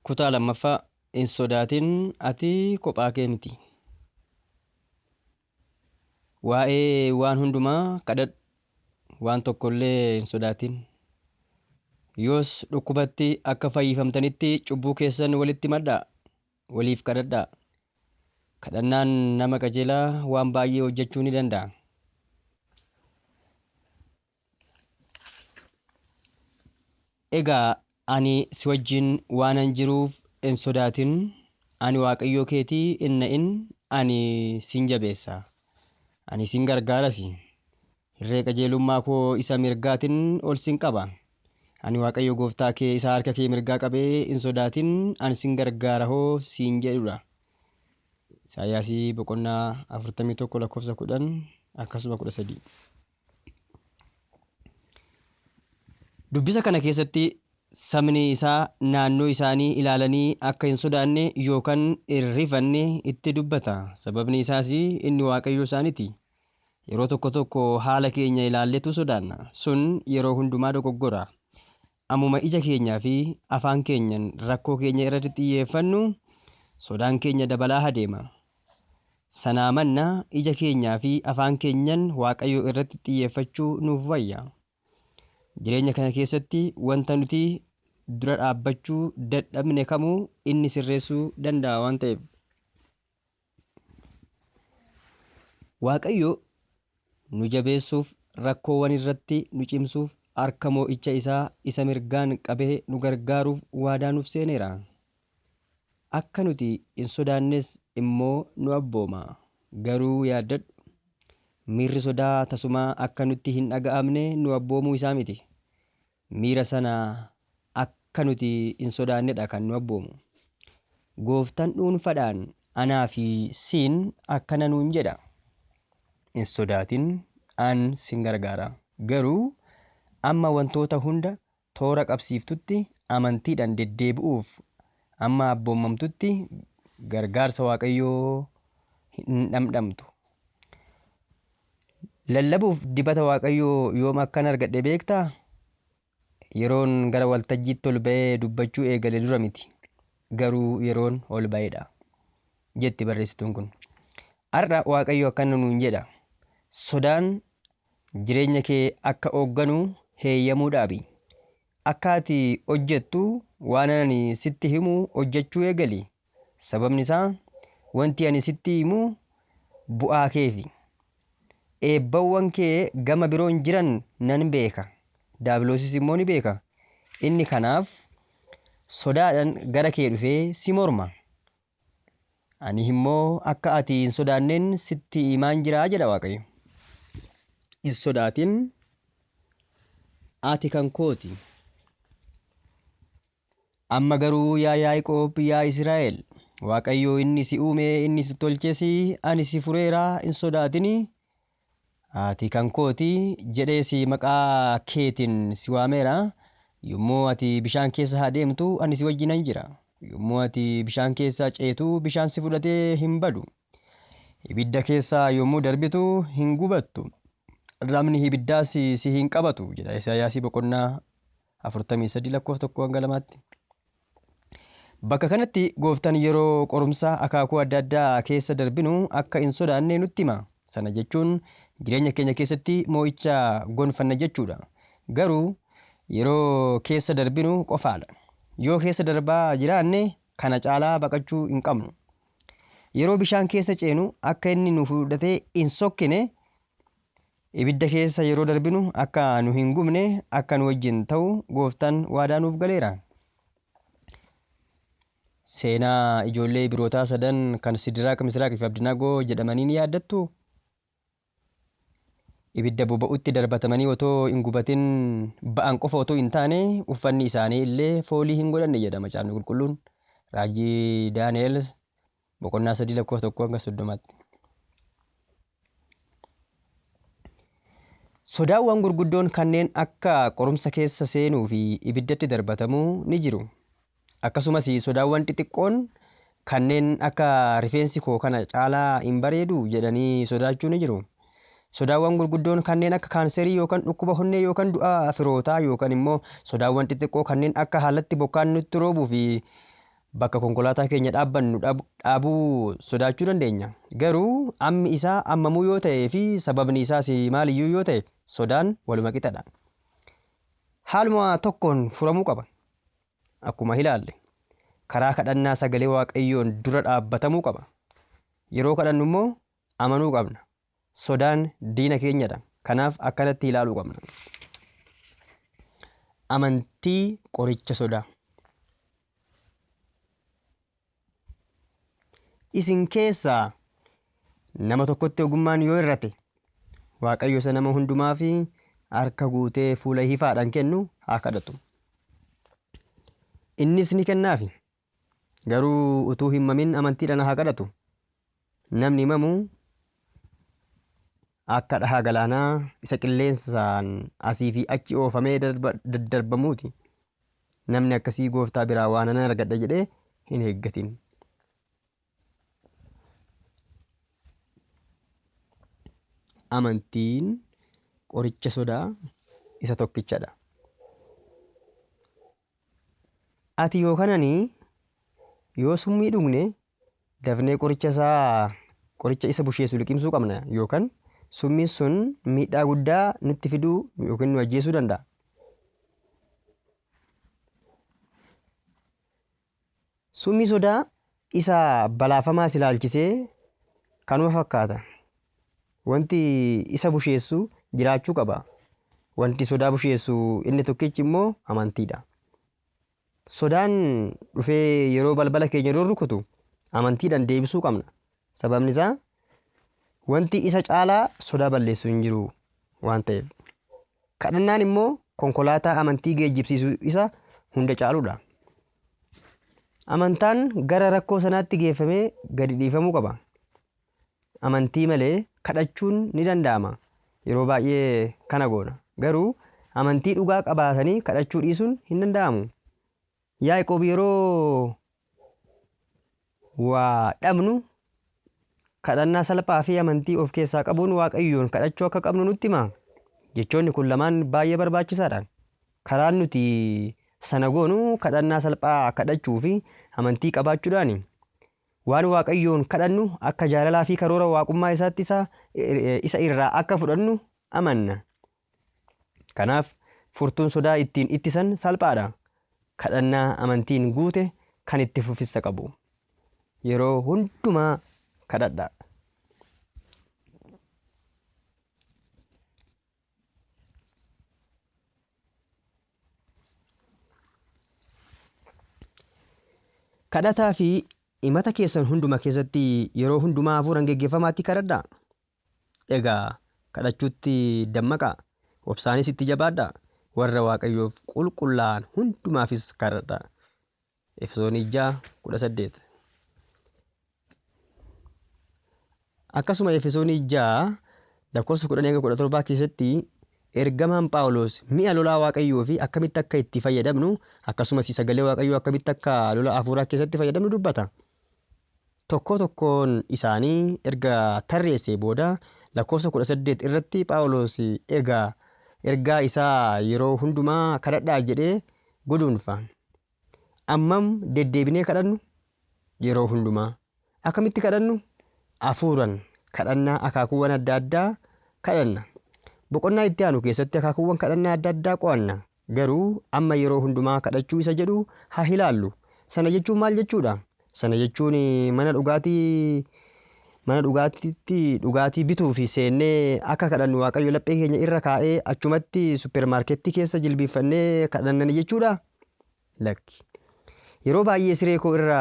Kutaa lammaffaa Hin sodaatin ati kophaa kee miti. Waa'ee waan hundumaa kadhadhu. Waan tokkollee hin sodaatin. Yoos dhukkubatti akka fayyifamtanitti cubbuu keessan walitti himadhaa. Waliif kadhadhaa. Kadhannaan nama qajeelaa waan baay'ee hojjechuu ni danda'a. Egaa ani si wajjin waanan jiruuf hin sodaatin, ani Waaqayyoo keetii hin na'in, ani sin jabeessa, ani sin gargaaras, irree qajeelummaa koo isa mirgaatiin ol sin qaba. Ani Waaqayyo gooftaa kee isa harka kee mirgaa qabee hin sodaatin, ani sin gargaara hoo siin jedhudha. Isaayyaasii boqonnaa 41 lakkoofsa 10 akkasuma 13. Dubbisa kana keessatti sabni isaa naannoo isaanii ilaalanii akka hin sodaanne yookaan hin rifanne itti dubbata. Sababni isaas inni Waaqayyo isaaniiti. Yeroo tokko tokko haala keenya ilaalletu sodaanna. Sun yeroo hundumaa dogoggora. Ammuma ija keenyaa fi afaan keenyan rakkoo keenya irratti xiyyeeffannu sodaan keenya dabalaa adeema. Sanaa mannaa ija keenyaa fi afaan keenyan Waaqayyo irratti xiyyeeffachuu nuuf wayya. Jireenya kana keessatti wanta nuti dura dhaabbachuu dadhabne kamuu inni sirreessuu danda'a waan ta'eef. Waaqayyo nu jabeessuuf rakkoowwan irratti nu cimsuuf harka moo'icha isaa isa mirgaan qabee nu gargaaruuf waadaa nuuf seeneera. Akka nuti hin sodaannes immoo nu abbooma. Garuu yaaddadhu, miirri sodaa tasumaa akka nutti hin dhaga'amne nu abboomuu isaa miti. Miira sana akka nuti hin sodaannedha kan nu abboomu. Gooftaan dhuunfaadhaan anaa fi siin akkana nuun jedha. Hin sodaatin, an sin gargaara. Garuu amma wantoota hunda toora qabsiiftutti amantiidhaan deddeebi'uuf amma abboommamtutti gargaarsa Waaqayyoo hin dhamdhamtu. Lallabuuf dibata Waaqayyoo yoom akkan argadhe beektaa? Yeroon gara waltajjiitti ol ba'ee dubbachuu eegale dura miti. Garuu yeroon ol ba'edha. Jetti barreessituun kun. Har'a Waaqayyo akkana nuun jedha. Sodaan jireenya kee akka hoogganu heeyyamuu dhaabi. Akka ati hojjettu waan ani sitti himu hojjechuu eegali. Sababni isaa wanti ani sitti himu bu'aa keefi. Eebbawwan kee gama biroon jiran nan beeka. Daabiloosis immoo ni beeka. Inni kanaaf sodaadhaan gara kee dhufee si morma. Ani immoo akka ati hin sodaanneen sitti himaan jira jedha Waaqayyo. Hin sodaatin, ati kan kooti. Amma garuu yaa Yaaqoob, yaa Israa'el, Waaqayyo inni si uume, inni si tolches, ani si fureera, hin sodaatini. Ati kan kooti jedhee si maqaa keetiin si waameera. Yommuu ati bishaan keessa adeemtu ani si wajjinan jira. Yommuu ati bishaan keessa ceetu bishaan si fudhatee hin badu. Ibidda keessa yommuu darbitu hin gubattu. Ramni ibiddaas si hin qabatu jedha Isaayyaasii boqonnaa 43 lakkoofsa 1 hanga 2tti. Bakka kanatti gooftaan yeroo qorumsa akaakuu adda addaa keessa darbinu akka hin sodaanne nutti hima. Sana jechuun jireenya keenya keessatti moo'icha gonfanna jechuudha. Garuu yeroo keessa darbinu qofaadha. Yoo keessa darbaa jiraanne kana caalaa baqachuu hin qabnu. Yeroo bishaan keessa ceenu akka inni nu fudhatee hin sokkine, ibidda keessa yeroo darbinu akka nu hin gubne akka nu wajjin ta'u gooftaan waadaa nuuf galeera. Seenaa ijoollee Ibrootaa sadan kan Sidiraaq, Misiraaq fi Abdinaagoo jedhamanii ni yaaddattu? Ibidda boba'utti darbatamanii otoo hin gubatin ba'an qofa otoo hin taane uffanni isaanii illee foolii hin godhanne jedha Macaafni Qulqulluun. Raajii Daani'el boqonnaa 3 lakkoofsa 1 hanga 30tti. Sodaawwan gurguddoon kanneen akka qorumsa keessa seenuu fi ibiddatti darbatamuu ni jiru. Akkasumas sodaawwan xixiqqoon kanneen akka rifeensi koo kana caalaa hin bareedu jedhanii sodaachuu ni jiru. Sodaawwan gurguddoon kanneen akka kaanserii yookaan dhukkuba onnee yookaan du'a firootaa yookaan immoo sodaawwan xixiqqoo kanneen akka haalatti bokkaan nutti roobuu fi Bakka konkolaataa keenya dhaabbannu dhaabuu sodaachuu dandeenya. Garuu ammi isaa ammamuu yoo ta'ee fi sababni isaas maaliyyuu yoo ta'e sodaan waluma qixadha. Haaluma tokkoon furamuu qaba. Akkuma ilaalle karaa kadhannaa sagalee Waaqayyoon dura dhaabbatamuu qaba. Yeroo kadhannu immoo amanuu qabna. Sodaan diina keenyadha. Kanaaf akkanatti ilaaluu qabna. Amantii qoricha sodaa. Isin keessaa nama tokkotti ogummaan yoo hir'ate, Waaqayyo isa nama hundumaa fi harka guutee fuula ifaadhaan kennu haa kadhatu. Innis ni kennaafi. Garuu utuu hin mamin amantiidhaan haa kadhatu. Namni mamu akka dhahaa galaanaa isa qilleensaan asii fi achi oofamee daddarbamuuti. Namni akkasii gooftaa biraa waan nan argadha jedhee hin eeggatin. Amantiin qoricha sodaa isa tokkichadha. Ati yookaan ani yoo summii dhugne dafnee qoricha isaa qoricha isa busheessu liqimsuu qabna yookaan summiin sun miidhaa guddaa nutti fiduu yookiin nu ajjeesuu danda'a. Summii sodaa isa balaafamaas ilaalchisee kanuma fakkaata. Wanti isa busheessu jiraachuu qaba. Wanti sodaa busheessu inni tokkichi immoo amantiidha. Sodaan dhufee yeroo balbala keenya dura rukutu amantiidhaan deebisuu qabna. Sababni isaa wanti isa caalaa sodaa balleessu hin jiru waan ta'eef. Kadhannaan immoo konkolaataa amantii geejjibsiisu isa hunda caaludha. Amantaan gara rakkoo sanaatti geeffamee gadi dhiifamuu qaba. Amantii malee kadhachuun ni danda'ama. Yeroo baay'ee kana goona. Garuu amantii dhugaa qabaatanii kadhachuu dhiisuun hin danda'amu. Yaaqoob yeroo waa dhabnu kadhannaa salphaa fi amantii of keessaa qabuun Waaqayyoon kadhachuu akka qabnu nutti hima. Jechoonni kun lamaan baay'ee barbaachisaadha. Karaan nuti sana goonu kadhannaa salphaa kadhachuu fi amantii qabaachuudhaani. Waan Waaqayyoon kadhannu akka jaalalaa fi karoora waaqummaa isaatti isa irraa akka fudhannu amanna. Kanaaf furtuun sodaa ittiin ittisan salphaadha. Kadhannaa amantiin guute kan itti fufissa qabu. Yeroo hundumaa kadhadhaa. Kadhataa fi himata keessan hunduma keessatti yeroo hundumaa hafuuraan geggeeffamaatti kadhadhaa. Egaa kadhachuutti dammaqaa. Obsaanis itti jabaadhaa. Warra Waaqayyoof qulqullaa'an hundumaafis kadhadhaa. Efesoon 6:18. Akkasuma Efesoon 6 lakkoofsa 10-17 keessatti ergamaan Phaawulos mi'a lolaa Waaqayyoo fi akkamitti akka itti fayyadamnu akkasumas sagalee Waaqayyoo akkamitti akka lola hafuuraa keessatti fayyadamnu dubbata. Tokko tokkoon isaanii erga tarreessee booda lakkoofsa 18 irratti Phaawulos egaa ergaa isaa yeroo hundumaa kadhadhaa jedhee guduunfa. Ammam deddeebinee kadhannu? Yeroo hundumaa. Akkamitti kadhannu? Hafuuraan kadhannaa akaakuuwwan adda addaa kadhanna. Boqonnaa itti aanu keessatti akaakuuwwan kadhannaa adda addaa qo'anna. Garuu amma yeroo hundumaa kadhachuu isa jedhu haa ilaallu. Sana jechuun maal jechuudha? Sana jechuun mana dhugaatii mana dhugaatiitti dhugaatii bituu fi seennee akka kadhannu Waaqayyo laphee keenya irra kaa'ee achumatti suppermaarkeettii keessa jilbiiffannee kadhannan jechuudha? Lakki. Yeroo baay'ee siree koo irra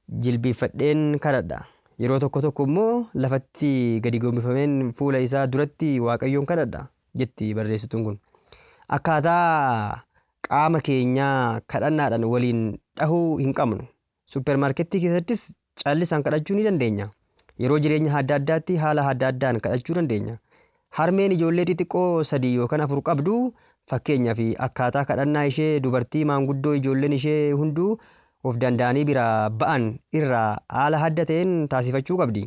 jilbiiffadheen kadhadha. Yeroo tokko tokko immoo lafatti gadi gombifameen fuula isaa duratti Waaqayyoon kadhadha jetti barreessituun kun. Akkaataa qaama keenyaa kadhannaadhaan waliin dhahuu hin qabnu. Suppermaarkeettii keessattis callisaan kadhachuu ni dandeenya. Yeroo jireenya adda addaatti haala adda addaan kadhachuu dandeenya. Harmeen ijoollee xixiqqoo 3 yookaan 4 qabdu fakkeenyaaf akkaataa kadhannaa ishee dubartii maanguddoo ijoolleen ishee hunduu of danda'anii biraa ba'an irraa haala adda ta'een taasifachuu qabdi.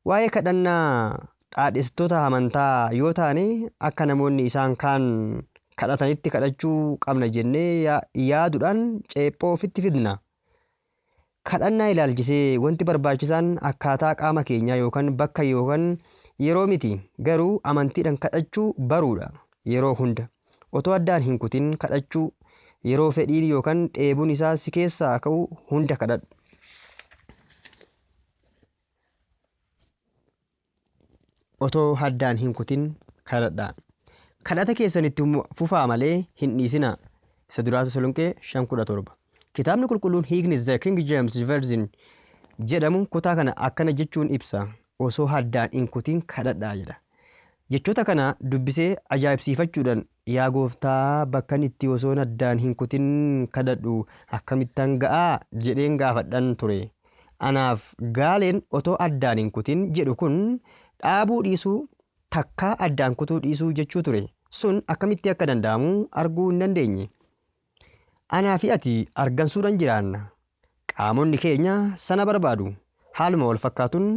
Waa'ee kadhannaa dhaadheessitoota amantaa yoo taane akka namoonni isaan kaan kadhatanitti kadhachuu qabna jennee yaaduudhaan ceephoo ofitti fidna. Kadhannaa ilaalchisee wanti barbaachisaan akkaataa qaama keenyaa yookaan bakka yookaan yeroo miti, garuu amantiidhaan kadhachuu baruudha yeroo hunda. Otoo addaan hin kutin kadhachuu, yeroo fedhiin yookaan dheebuun isaa si keessaa ka'u hunda kadhadhu. Otoo addaan hin kutin kadhadhaa. Kadhata keessan itti fufaa malee hin dhiisinaa. Isa duraa Tasalonqee 5:17. Kitaabni qulqulluun hiikni The King James Version jedhamu kutaa kana akkana jechuun ibsa. Osoo addaan hin kutin kadhadhaa jedha. Jechoota kana dubbisee ajaa'ibsiifachuudhaan, yaa gooftaa, bakkan itti osoon addaan hin kutin kadhadhu akkamittan ga'aa jedheen gaafadhan ture. Anaaf gaaleen otoo addaan hin kutin jedhu kun dhaabuu dhiisuu, takkaa addaan kutuu dhiisuu jechuu ture. Sun akkamitti akka danda'amu arguu hin dandeenye. Anaa fi ati argansuudhaan jiraanna. Qaamonni keenya sana barbaadu. Haaluma wal fakkaatuun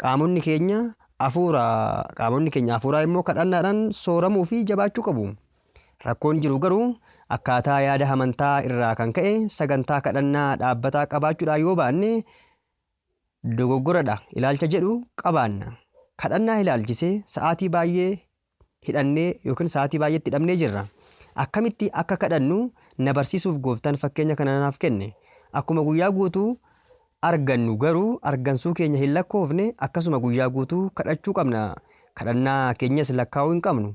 qaamonni keenya hafuuraa immoo kadhannaadhaan sooramuu fi jabaachuu qabu. Rakkoon jiru garuu akkaataa yaada amantaa irraa kan ka'e sagantaa kadhannaa dhaabbataa qabaachuudhaan yoo baanne dogoggoradha ilaalcha jedhu qabaanna. Kadhannaa ilaalchisee sa'aatii baay'ee hidhannee yookiin sa'aatii baay'eetti hidhamnee jirra. Akkamitti akka kadhannu na barsiisuuf gooftaan fakkeenya kana naaf kenne. Akkuma guyyaa guutuu argannu garuu argansuu keenya hin lakkoofne, akkasuma guyyaa guutuu kadhachuu qabna. Kadhannaa keenyas lakkaa'uu hin qabnu.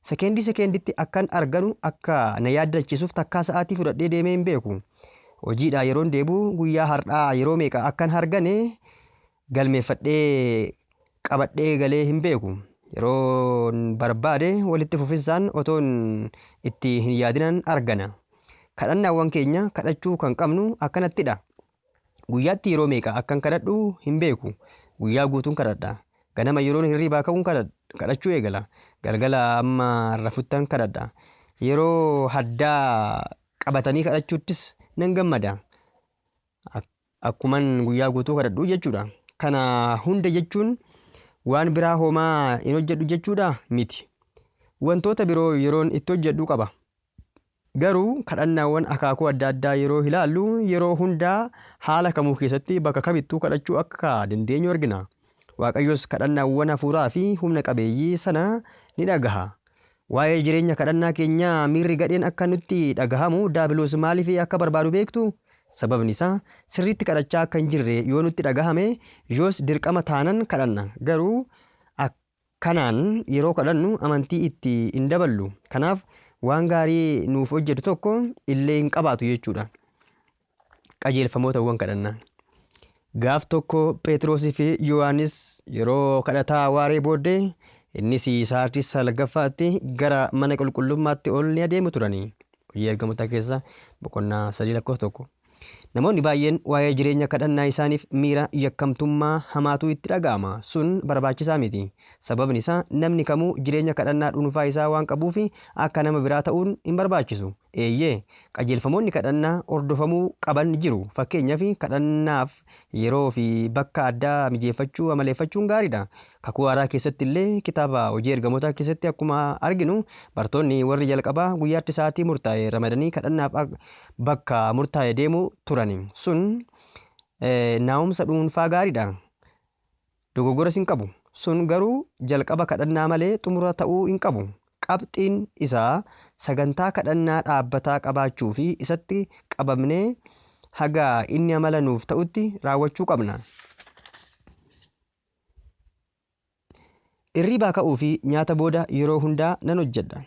Sekeendii sekenditti akkan arganu akka na yaadachiisuuf takkaa sa'aatii fudhadhee deemee hin beeku. Hojiidhaa yeroon deebi'u guyyaa har'aa yeroo meeqa akkan argane galmeeffadhee qabadhee galee hin beeku. Yeroon barbaade walitti fufinsaan otoon itti hin yaadinan argana. Kadhannaawwan keenya kadhachuu kan qabnu akkanattidha. Guyyaatti yeroo meeqa akkan kadhadhu hin beeku. Guyyaa guutuun kadhadha. Ganama yeroon hirribaa ka'uun kadhachuu eegala. Galgala amma rafuttan kadhadha. Yeroo haddaa qabatanii kadhachuuttis nan gammada. Akkuman guyyaa guutuu kadhadhu jechuudha. Kana hunda jechuun waan biraa homaa hin hojjedhu jechuudha miti. Wantoota biroo yeroon itti hojjedhu qaba. Garuu kadhannaawwan akaakuu adda addaa yeroo ilaallu yeroo hundaa haala kamuu keessatti bakka kamittuu kadhachuu akka dandeenyu argina. Waaqayyos kadhannaawwan hafuuraa fi humna qabeeyyii sana ni dhagaha. Waa'ee jireenya kadhannaa keenyaa miirri gadheen akka nutti dhagahamu daabiloos maaliif akka barbaadu beektu? Sababni isaa sirriitti kadhachaa akka hin jirre yoo nutti dhagahame yoos dirqama taanan kadhanna. Garuu akkanaan yeroo kadhannu amantii itti hin daballu. Kanaaf waan gaarii nuuf hojjetu tokko illee hin qabaatu jechuudha. Qajeelfamootawwan kadhannaa. Gaaf tokko Phexrosii fi Yohaannis yeroo kadhataa waaree booddee innis sa'aatii salgaffaatti gara mana qulqullummaatti ol ni adeemu turani. Hojii ergamootaa keessa boqonnaa 3 lakkoofsa 1. Namoonni baay'een waa'ee jireenya kadhannaa isaaniif miira yakkamtummaa hamaatu itti dhaga'ama. Sun barbaachisaa miti. Sababni isaa namni kamuu jireenya kadhannaa dhuunfaa isaa waan qabuuf akka nama biraa ta'uun hin barbaachisu. Eeyyee, qajeelfamoonni kadhannaa hordofamuu qaban jiru. Fakkeenyaaf kadhannaaf yeroo fi bakka addaa mijeeffachuu amaleeffachuun gaariidha. Kakuu haaraa keessatti illee kitaaba hojii ergamootaa keessatti akkuma arginu bartoonni warri jalqabaa guyyaatti sa'aatii murtaa'e ramadanii kadhannaaf bakka murtaa'e deemu turani. Sun naa'umsa dhuunfaa gaariidha. Dogoggoras hin qabu. Sun garuu jalqaba kadhannaa malee xumura ta'uu hin qabu. Qabxiin isaa sagantaa kadhannaa dhaabbataa qabaachuu fi isatti qabamnee haga inni amala nuuf ta'utti raawwachuu qabna. Irribaa ka'uu fi nyaata booda yeroo hundaa nan hojjedha.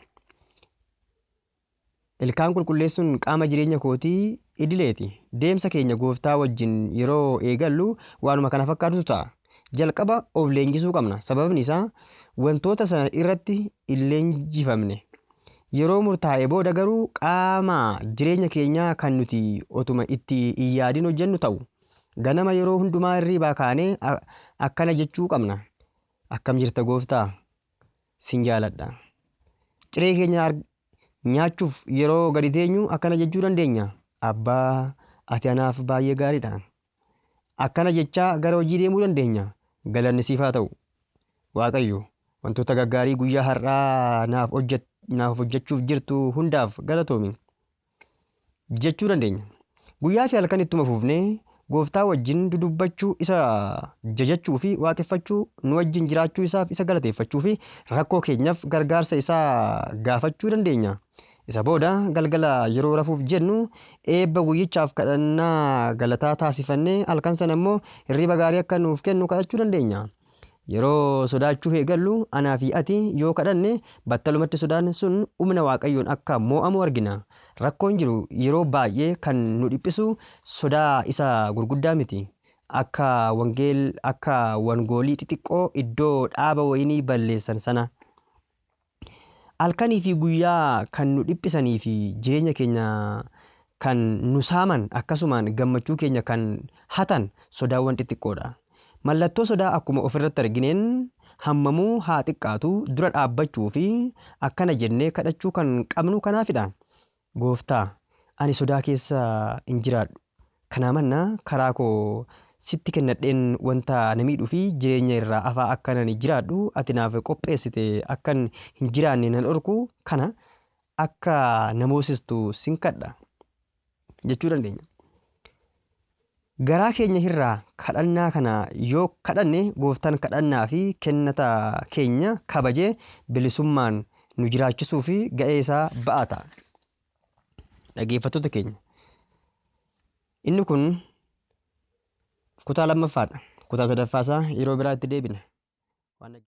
Ilkaan qulqulleessuun qaama jireenya kootii idileeti. Deemsa keenya gooftaa wajjin yeroo eegallu waanuma kana fakkaatutu ta'a. Jalqaba of leenjisuu qabna. Sababni isaa wantoota sana irratti hin leenjifamne. Yeroo murtaa'e booda garuu qaama jireenya keenyaa kan nuti otuma itti hin yaadin hojjennu ta'u. Ganama yeroo hundumaa hirribaa kaanee akkana jechuu qabna. Akkam jirta gooftaa? Sin jaaladha. Ciree keenya nyaachuuf yeroo gadi teenyu akkana jechuu dandeenya. Abbaa, ati anaaf baay'ee gaariidha. Akkana jechaa gara hojii deemuu dandeenya. Galanni siif haa ta'u. Waaqayyo wantoota gaggaarii guyyaa har'aa naaf naaf hojjechuuf jirtu hundaaf galatoomi jechuu dandeenya. Guyyaa fi halkan ittuma fufnee gooftaa wajjin dudubbachuu, isa jajachuu fi waaqeffachuu, nu wajjin jiraachuu isaaf isa galateeffachuu fi rakkoo keenyaaf gargaarsa isaa gaafachuu dandeenya. Isa booda galgala yeroo rafuuf jennu eebba guyyichaaf kadhannaa galataa taasifannee halkan sana immoo hirriba gaarii akka nuuf kennu kadhachuu dandeenya. Yeroo sodaachuu eegallu anaa fi ati yoo kadhanne battalumatti sodaan sun humna Waaqayyoon akka mo'amu argina. Rakkoon jiru yeroo baay'ee kan nu dhiphisu sodaa isa gurguddaa miti. Akka wangeel akka wangoolii xixiqqoo iddoo dhaaba wayinii balleessan sana. Halkanii fi guyyaa kan nu dhiphisanii fi jireenya keenya kan nu saaman akkasumaan gammachuu keenya kan hatan sodaawwan xixiqqoodha. Mallattoo sodaa akkuma ofirratti argineen hammamuu haa xiqqaatu dura dhaabbachuu fi akkana jennee kadhachuu kan qabnu kanaafidha. Gooftaa, ani sodaa keessa hin jiraadhu. Kanaa mannaa karaa koo sitti kennadheen wanta na miidhuu fi jireenya irraa afaa akka ani jiraadhu ati naaf qopheessite akkan hin jiraanne nan dhorku kana akka na moosistu sin kadha jechuu dandeenya. Garaa keenya irraa kadhannaa kana yoo kadhanne gooftaan kadhannaa fi kennata keenya kabajee bilisummaan nu jiraachisuu fi ga'ee isaa ba'ata. Dhaggeeffattoota keenya. Inni kun kutaa lammaffaadha. Kutaa sadaffaa isaa yeroo biraa itti deebina.